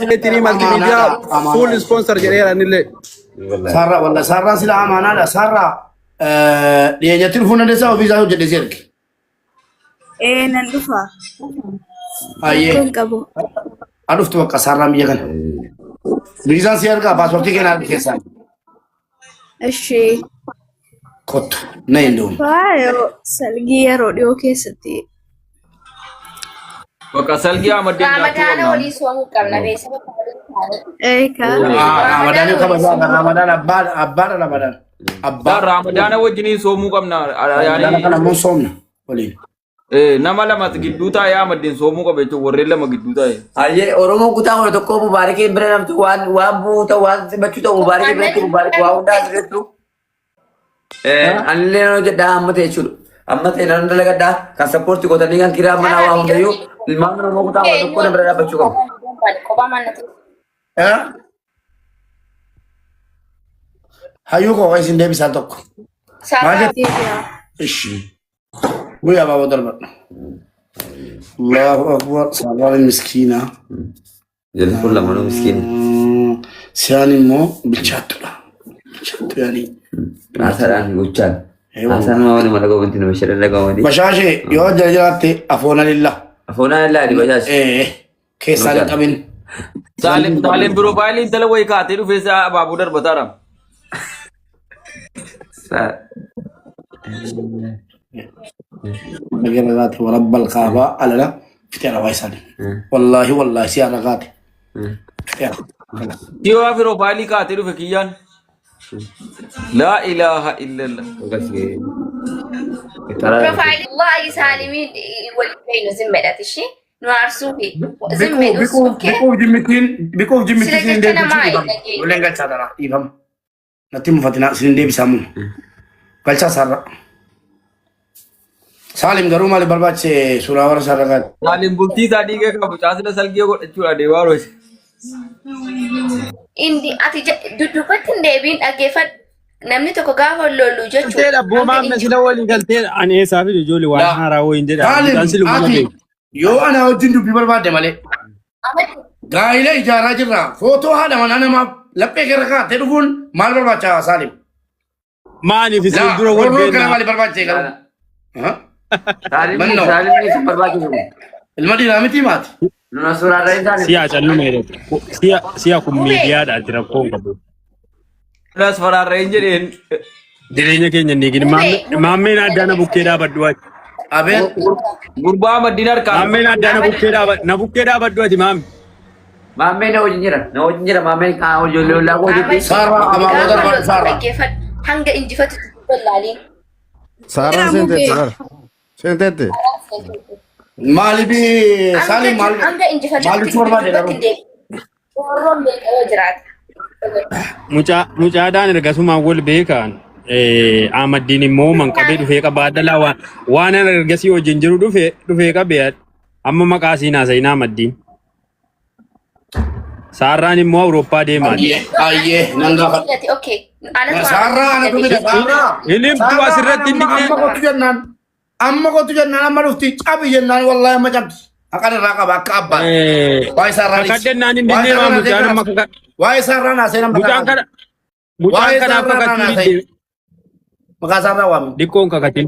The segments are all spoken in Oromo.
Tiri multimedia full sponsor jedheera innillee. Sarara walla sarara sila amaanaadha. Sarara dhiyeenyatti dhufuu dandeessaa ofii isaa hojjedhee si erge. Ee nan dhufa. Ayyee. Rakkoon qabu. Haa dhuftu bakka sararaan biyya kana. Viizaan si ergaa paaspoortii kee naaf keessaan. Ishee. Kottu na hin deemu. Faayoo salgii yeroo dhiyoo keessatti. Bakka salgii Ahmad nyaachuu Ramadaana qabna. walii soomuu qabna beeksisa bakka waliin taane. Eekaa. Ramadaanii kabajaa kan Ramadaan abbaan abbaadha Ramadaan. Abbaa. Ramadaana wajjiniin soomuu qabna. Ramadaana kana immoo soomna waliin. Nama lama gidduu taa'ee Ahmadiin soomuu qaba jechuun warreen lama gidduu taa'e. Hayyee Oromoon kutaa 11 Mubaarakiin bira namtu waan waan bu'uu ta'u waan simachuu ta'u Mubaarakiin biratti Mubaarak waa hundaa asirrattu. Anillee nan hojjedhaa amma ta'e jechuudha. Amma ta'e nan dalagadhaa kan sappoortii gootanii kan kiraa manaa waa hundayyuu ilmaan Oromoo kutaa 11 na bira dhaabbachuu qabu. Kophaa maal Eh? Hayyuu koo isin deebisaan tokko. Maal jette? Deebi'a. Ishi. Guyyaa baaboo darbadhu. Allahu akbar. Sararaan miskiina. Jalli kun lamanuu miskiina. Siyaan immoo bilchaattudha. Bilchaattu yaanii. Haasaadhaan gochaan. Haasaan nama waliin mala gobanti nama shadhan dhaga'amanii. Bashaashee yoo jala jiraatte afoona lilla. Afoonaa illaa adi bashaashe. Ee keessaan hin qabin. Saalim Saalim piroofaayilii intala wayii kaatee dhufee isaa abaaboo darbataara. Baga ragaate warabbal kaabaa alala fixeera waa isaanii. Wallaahi wallaahi siyaa ragaate fixeera. Kiyyoo piroofaayilii kaatee dhufe kiyyaan. Laa ilaaha illallah. Profaayilii waa'ee Saalimiin waliin beeknu zimmedhati ishee nu aarsuu fi Biquu zimmedhus biquu okkee biquuf jimmittiin biquuf jimmittiin Sila isin jecha namaa deebisuu hin dhageenye. Ijoolleen galchaa dara dhiifama. Natti mufatinaa isin deebisaa muu. Galchaa sarara. Saalim garuu maaliif barbaachise suuraa warra sarara kaa'e? Saalim bultii isaa dhiigee qabu caasila salgee godhachuudha deemaa rooti. Indi ati dudduubatti hin deebiin dhaggeeffadhu. Namni tokko gaafa lolu jechuudha. Galtee dhabboo maamme sila walii galtee ani eessaa fi ijoollee waan Laa. haaraa wayiin jedha. Mucaan Saalim siluma ati beeku. yoo ana wajjin dubbii barbaadde malee gaa'ila ijaaraa jirra footoo haadha manaa namaaf laphee keerra kaa'attee dhufuun maal barbaacha Saalim? Maaliif isin Laa dura wal roorroon kana beeknaa? maaliif barbaachise garuu? Aha. Saalimni Mannoo. saalimni isin barbaachisu. Ilma dhiiraa miti maati? Nuna suuraa irra hin Si'a calluma jedhate. Si'a si'a kun miidiyaadha ati rakkoo hin qabu. Nas faraarra hin jedheen. Jireenya keenya ni gini. Maammeen addaa na bukkee dhaabadhu ati. Abeet. Gurbaa Ahmadiin harkaan. Maammeen addaa na bukkee dhaabadhu. Na bukkee dhaabadhu ati maamme. Maammee na wajjin jira. Na wajjin jira maammeen kaan ijoollee ollaa kootitti. Saarraa abaaboo Gaafa darbadhu loltu saarraa. dhaggeeffadhu. Hanga injifatu laaliin. Saaraan seenteetti bara. Seenteetti. Maaliif Saalim maal Hanga injifatutti maaliif barbaade dudduubatti garuu? hin deebiin. Roorroon beekaa yoo jiraate. Mucaa mucaadhaan ergasumaan wal beekaan. Ahmaddiin immoo manqabee dhufee qabaa dhalaa waan waan ani ergasii wajjin jiru dhufee dhufee qabee amma maqaa siin haasa'in Ahmaddiin. Saarraan immoo Awurooppaa deemaati. Ayyee ayyee nan gaafadha. Okay. Anatu Saarraa anatu fida saarraa. Inni himtuu asirratti hin Amma dhiqne. kottu jennaan amma kottu jennaan amma dhufti cabi jennaan wallaahi amma cabdi. Haqan irraa qaba akka abbaa. Waa'ee saarraa dhiisi. Kakadhennaan hin Waa'ee dinnee maa saarraa mucaan amma naasee Waa'ee saarraa naasee nama mucaan kana mucaan Waa'ee kanaaf saarraa kakachuu naasee. diddee Maqaa isaarraa waami. Diqqoon kakatin.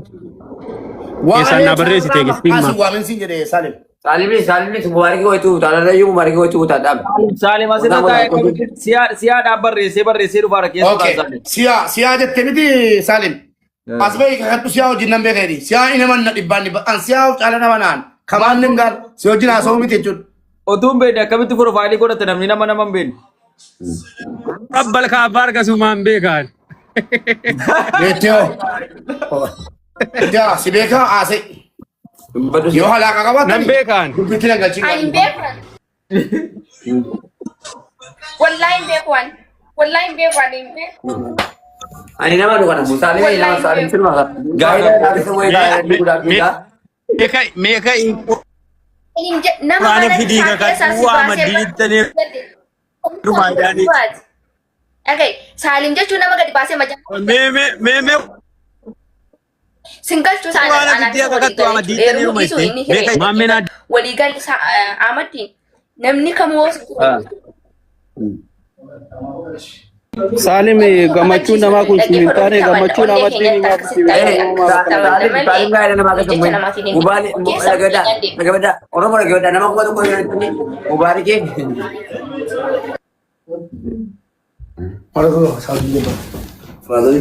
Keessaan naa barreessite Maqaa eegisiin si waamin siin jedhe Salim. Saalimni saalimni mubaarakii wayituu utaalarrayyuu mubaarakii wayituu utaa dhaabe. Saalim asirra taa'ee siyaa siyaadhaan barreessee barreessee dhufaara keessa Okay. Saalim. Siyaa siyaa jette miti Salim. As bahi kakadhu siyaa wajjin nan beeka jedhi. Siyaa inni nama na dhibbaan dhibba. An siyaa of caala nama naan. Kamaan nin gaar si wajjin haasa'uu miti jechuudha. Otuu hin beekne akkamitti piroofaayilii godhate namni nama nama hin beekne. Abbal kaaffaa argasumaan beekaan. Beektee hoo. Beektee si beekaa haasa'e. Yoo halaaqa qabaatan. Nan beekaan. Dubbitti nan galchin. Ani hin beeku. Wallaahi hin beeku ani. Wallaahi hin beeku ani hin beeku. Ani nama dhugan Saalimni nama saalim silma. Gaa'ela dhaabisa wayii gaa'ela dhugaa. Meeqa meeqa Hin nama Quraana mana fidii isaa keessaa kakadhuu si baasee Ahmaddiin tanee dhumaa jedhanii. Dhaga'i Saalim jechuun nama gadi baasee majaa Mee mee mee mee sin galchuu isaa Quraana anaa fidii keessa walii kakattu galee Ahmaddiin jechuudha. tanee Heerumuu dhuma dhiisuu itti. inni hiree. Meeqa maammeen Walii galli Ahmaddiin namni kamuu Saalim gammachuun namaa kun hin taane gammachuun amaddiin himaa Saalim saalim gaa'ela namaa keessa Jecha namaatiin hin Mubaali dhaggeeffadhaa dhaggeeffadhaa Oromoo dhaggeeffadhaa nama 1000 jedhanii mubaarikee.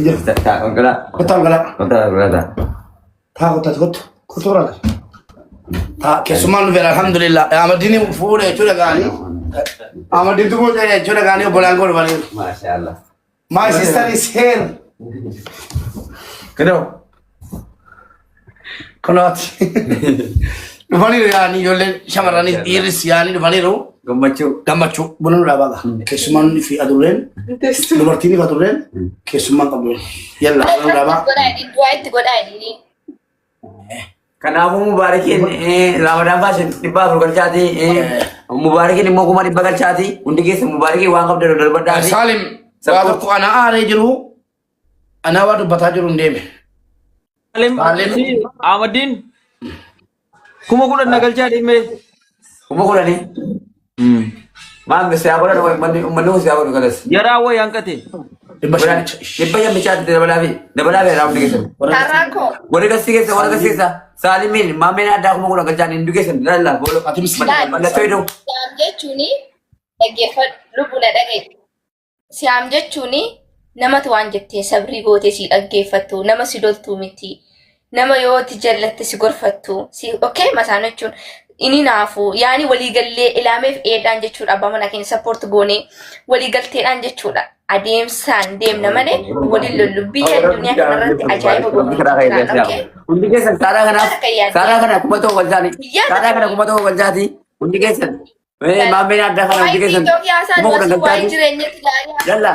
Kottaa galaa. Kottaa galaa. Taa kottaa kottu. Kottu biraa. Taa keessummaan dhufeera alhamdulillah. Ahmadiin fuudhe jechuudha gaanii. Ahmadiin fuudhe jechuudha gaanii obbolaan koo dhufaniiru. Maashaallah. My sister is here. Kunoo. Kunooti. Dhufaniiru yaanii ijoolleen shamarranis dhiirris yaanii dhufaniiru. Gammachuu. Gammachuu buna nu dhaabaa. Keessummaan fi adurreen dubartiin fi adurreen keessummaan qabdu. Yalla buna nu dhaabaa. Du'aa itti godhaa jedhii. Kanaafuu mubaarikiin Raamadaan faashin 400 galchaati. Mubaarikiin immoo 100,000 galchaati. Hundi keessa mubaarikii waan qabdan darbadhaati. Saalim waa tokko ana aaree jiru anaa waa dubbataa jiru hin deeme. Saalim Saalim. Ahmadiin 10,000 na galchaa dhimee. 10,000. Maal siyaa godhan uummanni kun siyaa godhu galas. Yaraa wayi hanqate. 500. 500 bichaatti dabalaa fi dabalaa fi raawwanni keessan. Sarraa koo. Warri gassi keessa warri gassi keessa Saalimiin maammeen addaa 10,000 galchaan hin dugeessan lalla boolo. Ati miskiina. Mallattoo iddoo. Siyaam jechuun dhaggeeffadhu lubbu na dhaga'i. Siyaam jechuun namatu waan jettee sabrii gootee si dhaggeeffattu nama si loltuu miti. Nama yoo itti jallatte si gorfattu si okay masaan jechuun inni naafu yaani waliigallee ilaameef eedhaan jechuudha abbaa manaa keenya sappoort goonee waliigalteedhaan jechuudha adeemsaan deemna malee waliin lollu biyya addunyaa kanarratti ajaa'iba goonee jiraanna okay. Hundi keessan saaraa kanaaf saaraa kana 1000 galchaani. Saaraa kana 1000 galchaati. Hundi keessan maammeen addaa kana hundi Waa'ee keessan TikTok haasaan 10,000 wasu waa'ee galchaati. jireenyatti gaarii Lalla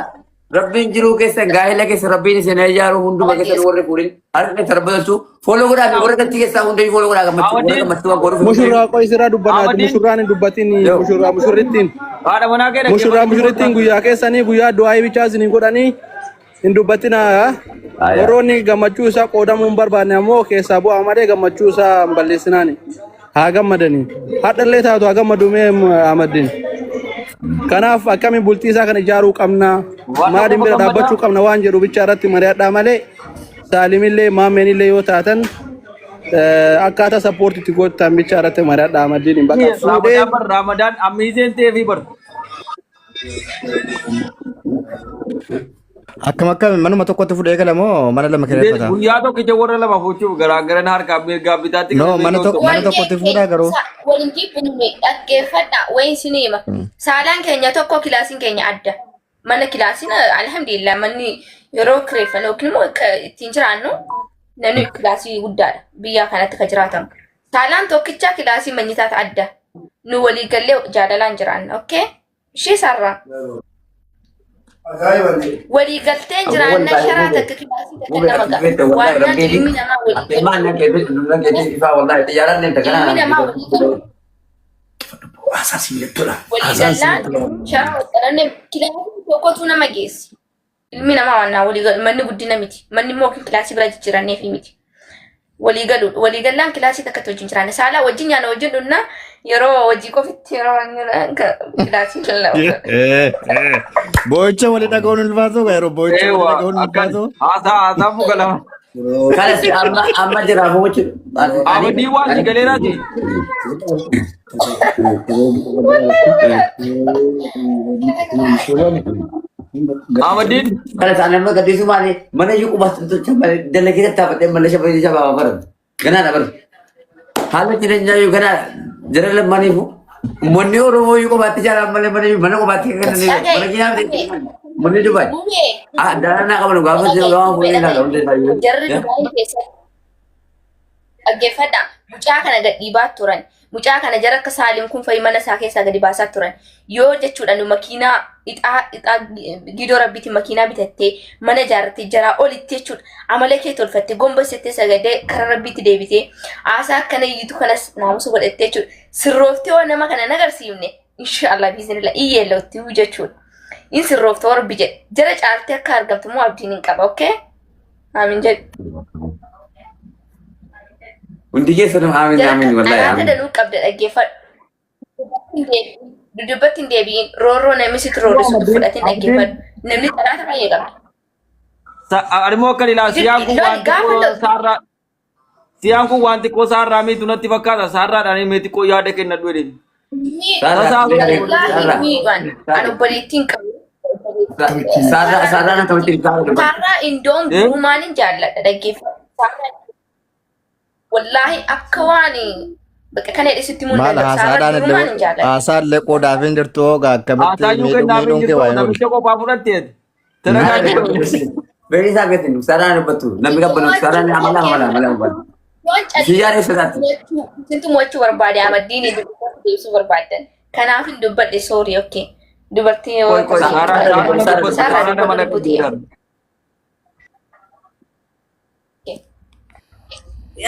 rabbiin jiruu keessan gaa'ela keessa rabbiin isin ijaaru hunduma keessan warri fuudhin harka keessan rabbi tolchu fooloo godhaa fi warra galtii keessaa hundayyuu fooloo godhaa gammachuu warra gammachuu waan godhuuf. Mushurraa qoy sirraa dubbanaati Ahmadiin. mushurraan hin dubbatin mushurraa mushurrittiin. Haadha manaa kee Mushurraa mushurrittiin guyyaa keessanii guyyaa du'aa bichaa isin godhanii hin dubbatinaa. Warroonni gammachuu isaa qoodamuu hin barbaanne ammoo keessaa bu'aa malee gammachuu isaa hin balleessinaani. Haa gammadanii. Hadhallee taatu haa gammadu mee Ahmadiin. Kanaaf akkamiin bultii isaa kana ijaaruu qabna maaliin bira dhaabbachuu qabna waan jedhu bicha irratti mari'adhaa malee Saalimillee maammeenillee yoo taatan akkaataa sappoortiitti gootan bicha irratti mari'adhaa Ahmadiin hin bakka fuudhee Raamadaan bar Raamadaan ammiiseen ta'eefii bar. Akkam akkam manuma tokkotti fuudhee gala moo mana lama kireeffata? Guyyaa tokkicha warra lama fuuchuuf garaa garan harkaa mirgaa bitaatti No, mana tokko mana tokkotti fuudhaa garuu. Waliin jibbinu dhaggeeffadha wayin isin hima. Saalaan keenya tokko kilaasiin keenya adda. Mana kilaasiin alhamdulillah manni yeroo kireeffannu yookiin immoo akka ittiin jiraannu namni kilaasii guddaadha biyya kanatti kan jiraatamu. Saalaan tokkicha kilaasii manyitaata adda. Nu walii gallee jaalalaan jiraanna. Okay? Ishee sarraa. Walii galteen jiraanna sharaa takka kilaasii takka nama ga'a. Waan nyaatu ilmi namaa walii galuu. Ilmi namaa walii galuu. Haasaa sibiilatoodha. Walii Haasaan gallaan sibiilatoodha. sharaa waxxaranne kilaasii tokkotu nama geessi. Ilmi namaa waan walii galu manni guddina miti. Manni immoo yookiin kilaasii bira jijjiiranneef miti. Walii galu walii gallaan kilaasii takkatti wajjin jiraanne saalaa wajjin nyaanna wajjin dhunna yeroo hojii qofitti yeroo kilaasii lallaba. Boo'icha walii dhaga'uun ulfaatu yeroo boo'icha walii Eewa dhaga'uun akkan ulfaatu. haasaa haasaa fuka lama. Kanas amma amma jiraafuu jechuudha. Ahmadiin waan si galeeraati. Ahmadiin Kanas ani amma gadhiisuu maali mana iyyuu qubaatti tolcha malee dalagee tattaafadhee mana shabayii shabaa baran. Ganaadha bara. Haala jireenyaa iyyuu ganaa jara lamaaniifu uummanni Oromoo iyyuu qobaatti jaalaan malee mana mana qobaatti kan mana keenyaa manni Dubaay. Mumee. Ah, daranaa qaban gaafa jiru gaafa fuudhee ilaala hundi isaayyuu. Jarri Dubaay keessatti dhaggeeffadha. Mucaa kana gad dhiibaa turan. Mucaa kana jara akka Saalim kun fa'i mana isaa keessaa gadi baasaa turan. Yoo jechuudha nu makiinaa ixaa ixaa gidoo rabbiitiin makiinaa bitattee mana ijaarrattee jaraa olitti jechuudha. Amala kee tolfattee gombassettee sagadee karaa rabbiitti deebitee haasaa akkana iyyitu kanas naamusa godhattee jechuudha. Sirrooftee waan nama kana hin agarsiifne inshaallah biizinillah iyyeellootti jechuudha. In sirroofte rabbi jedhe. Jara caaltee akka argamtu immoo abdiin hin qaba. Okay? Aamin jedhe. Hundi keessanuu aamin Jara aamin wallahi dhalaata aamin. danuu qabda dhaggeeffadhu. Hin deebi'in. Duddubbatti hin deebi'in. Roorroo namni sitti roorrisu fudhatin dhaggeeffadhu. Namni xalaata baay'ee qabda. Animmoo akka ilaa siyaan kun waan Gaafa xiqqoo loltu. saarraa siyaan kun waan xiqqoo saarraa miitu natti fakkaata saarraadhaan mee xiqqoo yaada kennadhu jedheen. Saarraa Wallaahi saarraa miidhaan an obboleettiin qabu. saarraa saarraan akkamitti ibsaa dubbatu. Saarraa indoon Eh? durumaan hin jaalladha dhaggeeffadhu. Saarraa wallaahi akka waan bakka kana hidhisitti Maal mul'atu. Saarraa haasaadhaan durumaan illee hin jaalladha. haasaa illee qoodaaf hin jirtu hoogaa akkamitti Haasaayyuu miidhuun kennaaf hin miidhuun kee jirtu waa hin oolu. namicha qophaa fudhatteeti. Tana Beerii isaa keessatti saarraan dubbatu namni qabbanu saarraan amala amala amala amala. Waan Ishii yaada ibsataatti. Isintu mo'achuu barbaade amaddiin dubbatti deebisuu barbaaddan. Kanaaf hin dubbadhe soorii okkee. Dubartii yoo Qoy qoy saarraa saarraa dubbatu Saarraa saarraa nama dubbatu butii. dhaggeeffatu.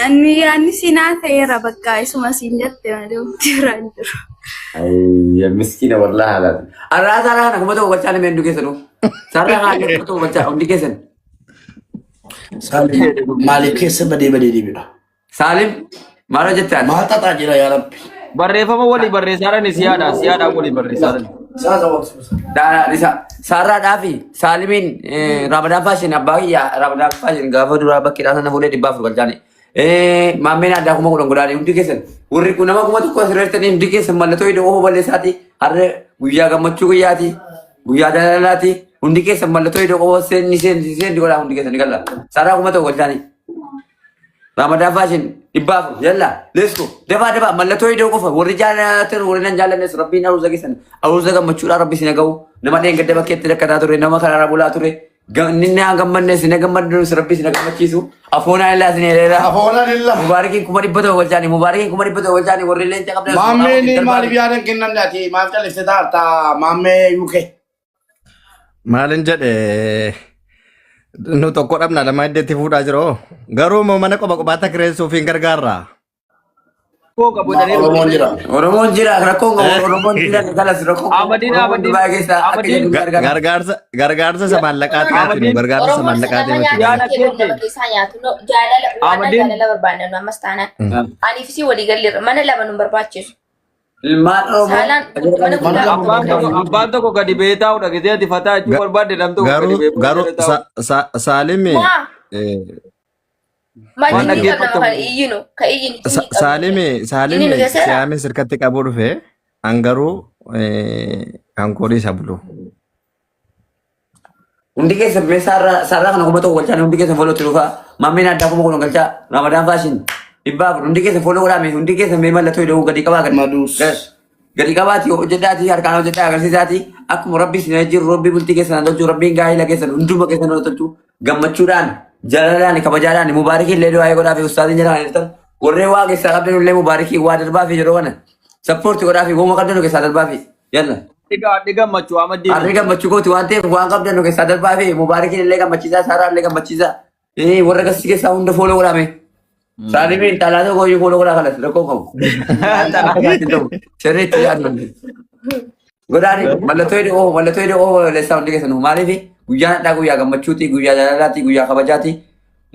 Anni yaadni siinaa ta'eera bakka isuma siin jette malee wanti biraan hin jiru. Ayya miskiina wallahi alaati. Arraa saarraa kana kuma tokko galchaa nama hedduu keessanuu. Saarraa kana kuma tokko galchaa hundi keessan. Saalim maaliif keessa badee badee deebi'a? Saalim maal hojjettaan? Maal xaxaa jira yaa Rabbi? Barreeffama walii barreessaadhaan siyaadha siyaadhaan walii barreessaadhaan. Saasa waqti. Saarraadhaa fi Saalimiin Ramadaan Faashin abbaa kiyya Ramadaan Faashin gaafa duraa bakkeedhaa sana fuudhee 400 galchaani. Maammeen addaa 10,000 godhaanii hundi keessan warri kun nama 1000 asirratti hundi keessan mallattoo iddoo oofuu balleessaati har'a guyyaa gammachuu guyyaati guyyaa jaalalaati hundi keessan mallattoo iddoo oofuu seenni seenni seenni godhaa hundi keessan ni galla. Saarraa 1000 galchaani. Ramadaan Faashin 400 yalla let's go dafaa dafaa mallattoo iddoo qofa warri jaalatan warri nan jaallannes rabbiin aruuza keessan aruuza gammachuudhaan rabbi isin ga'u nama dheengadda bakkeetti rakkataa ture nama karaarra bulaa ture inni na gammannes na gammadus rabbi isin gammachiisu afoonaa illaa isin heleera Afoona lilla. mubaarakiin 100,000 galchaani mubaarakiin 100,000 galchaani warri leenca qabdan Maammeen maaliif yaada hin kennanne ati maal calliste taarta maammee UK? Maalin jedhe nu tokko dhabna lama iddeetti fuudhaa jiru. Garuu immoo mana qoba qobaatti kireessuuf hin gargaarra. Koo qabu jedhanii Oromoon jira. Oromoon jira rakkoon qabu Oromoon jira kalas rakkoon qabu Ahmadiin Oromoon Ahmadiin Dubaay keessaa akka Ahmadiin jedhu gargaara. Gargaarsa gargaarsa isa maallaqaati miti nu Ahmadiin gargaarsa isa Oromoon maallaqaati nama miti. nyaata Yaada kee keetti. nama keessaa nyaatu. No, jaalala waan Ahmadiin jaalala barbaanna nu ammas taanaan. Aniif si walii galleerra mana lama nu barbaachisu. Ilmaan Oromoo Saalaan mana Mana guddaa lama abbaan tokko abbaan tokko gadi ba'ee taa'u dhageessee ati fataa jechuu barbaadde nam tokko gadi Garuu ba'ee booda garuu jala taa'u. Saalimi Waa Waan majinii qabna dhaggeeffatamu. kan iyyinu ka iyyinu jinii qabna. Saalimi Jinii Saalimi nu keesseera. siyaame sirkatti qabuu dhufe an garuu kan koodii isa bulu. Hundi keessan mee saarraa saarraa kana 1000 galchaa hundi keessan follow itti dhufaa. Maammeen addaa 10,000 galchaa Ramadaan Faashin 400 hundi keessan follow godhaa mee hundi keessan mee mallattoo hidhuu gadi qabaa gadi. Maduus. Gadi qabaati hojjedhaati harkaan hojjedhaa agarsiisaati akkuma rabbi isin jiru rabbi bultii keessan haa tolchu rabbiin gaa'ela keessan hunduma keessan haa tolchu gammachuudhaan jaalalaan kabajaadhaan mubaarikii illee du'aa godhaa fi ustaaziin jala kan jirtan warreen waa keessaa qabdan illee mubaarikii waa darbaa fi yeroo kana sappoorti godhaa fi wooma qabdan keessaa darbaa fi yalla. Addi gammachuu Ahmadiin. Harri gammachuu kooti waan ta'eef waan qabdan nu keessaa darbaa fi mubaarakiin illee gammachiisaa saaraa illee gammachiisaa. Warra gassi keessaa hunda fooloo godhame. Saalimiin xalaa tokko iyyuu fooloo godhaa kanas rakkoo qabu. Sirriitti yaadnu. Godhaani mallattoo hidhoo oo mallattoo hidhoo oo leessaa hundi keessanuu maaliif guyyaan hadhaa guyyaa gammachuuti guyyaa jaalalaati guyyaa kabajaati.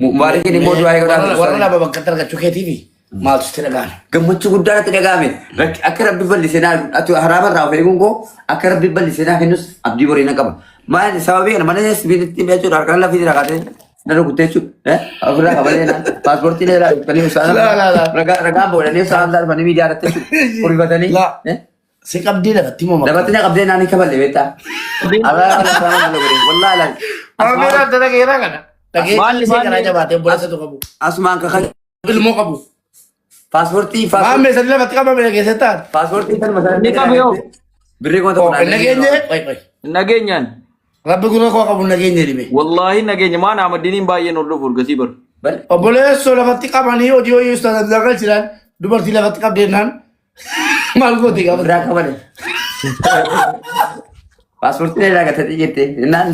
Mubaarakiin immoo du'aa godhaa fi Warra lama bakkatti argachuu keetiifi maaltu sitti dhaga'ame? Gammachuu guddaa natti dhaga'ame. Akka rabbi bal'isee naa ati haraama irraa of eeguun koo akka rabbi bal'isee naa kennus abdii borii na qaba. Maal sababii kana mana sibiilatti jechuudha harkaan lafii jira kaatee na rukuttee jechuudha. Ofirraa qabalee naan paaspoortii illee dhufanii Laa, laa, laa. ragaa boodanii usaan dhufanii miidiyaa irratti jechuudha. Horifatanii. Laa. Si qabdee lafatti moo makka? Lafatti na qabdee naan hin kaballe beektaa. Arraa kana sama mana godhe wallaahi laal. Oromiyaa irraa dhageeraa kana. Dhagee Maalli- callisee garaa maalli- jabaatee obboleessa tokko qabu. Asumaan kaka Ilmoo qabu. paaspoortii Maammee sadi lafatti qabame dhageessee taate. paaspoortii kanuma sana. Inni qabu yoo? Birrii 1000 naa Nageenye. Qoy qoy. Nageenyaan. Rabbi gurra koo qabu nageenya dhibee. Wallaahi nageenya maan Ahmadiin baay'een hordofu ergasii bara. Obboleessoo lafatti qabanii hojii hojii ustaas Abdullah galchiidhaan dubartii lafatti qabdeennaan maal gooti gaafa Birraa qabale. Paaspoortii dheeraa gatanii jette. Naan